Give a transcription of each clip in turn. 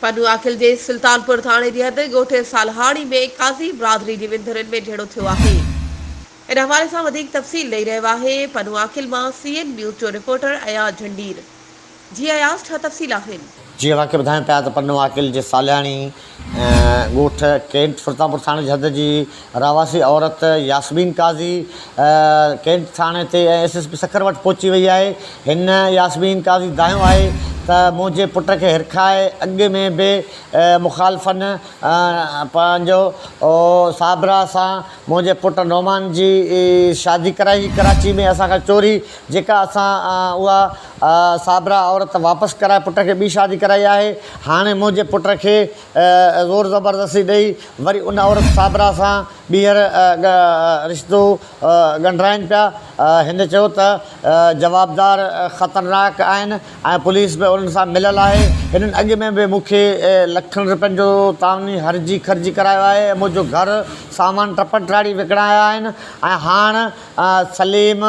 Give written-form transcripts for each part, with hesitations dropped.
پنو عاقل جي سلطانپور ٿاڻي جي حد ڳوٺ صالحاڻي ۾ قاضي برادري جي ٻن ڌرين ۾ جهيڙو ٿيو آهي. ان حوالي سان وڌيڪ تفصيل ڏئي رهيو آهي پنو عاقل مان سي اين نيوز جو رپورٽر اياز جهنڊير. جي اياز ڇا تفصيل آهن؟ جي اوهان کي ٻڌايون پيا ته پنو عاقل جي صالحاڻي ڳوٺ ڪينٽ سلطانپور ٿاڻي جي حد جي رهواسي عورت ياسمين قاضي ڪينٽ ٿاڻي تي ۽ ايس ايس پي سکر وٽ پهچي وئي آهي. هن ياسمين قاضي دانهيو آهي ته منهنجي پٽ کي هرکائي اڳ ۾ به مخالفن پنهنجو صابره سان منهنجي پٽ نعمان جي شادي ڪرائي ڪراچي ۾ اسان کان چوري جيڪا اسان اها صابره عورت واپس ڪرائي پٽ کي ٻي شادي ڪرائي آهي هاڻي منهنجي پٽ کي زور زبردستي ڏئي وري ان عورت صابره سان ٻيهر رشتو ڳنڍرائين پيا. هن چيو ته جوابدار خطرناڪ آهن ۽ پوليس به انهن سان مليل آهي. هنن اڳ ۾ به مون کي لکن رپين جو تعاوني هرجي خرجي ڪرايو آهي ۽ منهنجو گهر، سامان ٽپڙ ٽاڙي وڪڻايا آهن ۽ هاڻ سليم،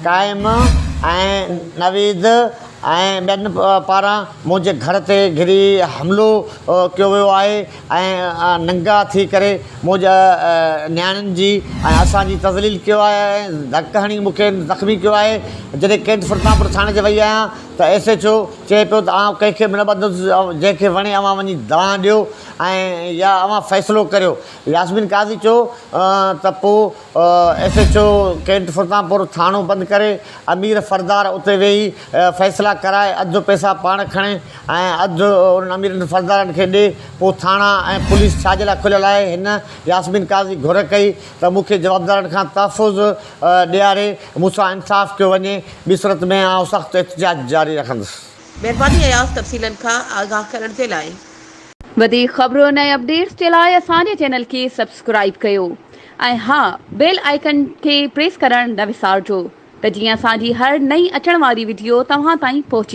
قائم ۽ نويد ۽ ٻين پاران منهنجي گهر تي گهري حملو ڪيو ويو آهي ۽ ننگا ٿي ڪري منهنجي نياڻين جي ۽ اسان جي تذليل ڪيو آهي ۽ ڌڪ هڻي مون کي زخمي ڪيو آهي جڏهن ڪينٽ سلطانپور ٿاڻي تي وئي آهيان ته ايس ايڇ او چئي پيو ته آئون ڪنهن کي به نه ٻڌندس جنهن کي وڻي اوهان وڃي دانهن ڏيو ۽ يا اوهان فيصلو ڪريو ياسمين قاضي چيو ته پوء S H O Cantt Sultanpur ٿاڻو بند ڪري امير فردار اتي ويهي فيصلا ڪرائي اڌ پئسا پاڻ کڻي ۽ اڌ انهن اميرن فردارن کي ڏي پوء ٿاڻا ۽ پوليس ڇا جي لاء کليل آهي هن ياسمين قاضي گهر ڪئي ته مون کي جوابدارن کان تحفظ ڏياري مون سان انصاف ڪيو وڃي ٻي صورت ۾ آئون سخت احتجاج جاري رکندس. مهرباني اياز تفصيلن کان آگاهه ڪرڻ جي لاء. وڌيڪ خبرن ۽ اپڊيٽس جي لاء اسان جي چينل کي سبسڪرائيب ڪيو ۽ ها بيل آئيڪن کي پريس ڪرڻ نه وسارجو ته جيئن اسان جي هر نئين اچڻ واري وڊيو توهان تائين پهچي.